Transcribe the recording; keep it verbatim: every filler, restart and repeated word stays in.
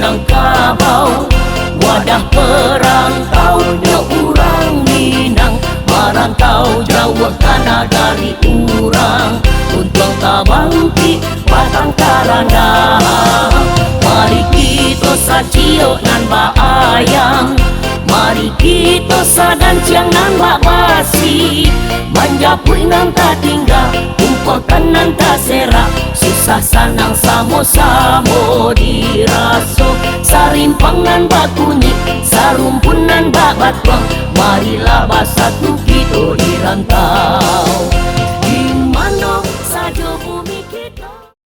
Minangkabau, wadah parantau nyo urang Minang, marantau jauah ka nagari urang, untuang tabangkik batang karandang. Mari kito saciok nan baayang, mari kito sadanciang nan babasi, manjapuik nan tatingga, umpuakan nan taserak, susah sanang samo-samo diraso. Sarimpang nan bakunyik, sarumpun nan babatuang, marilah basatu kito di rantau.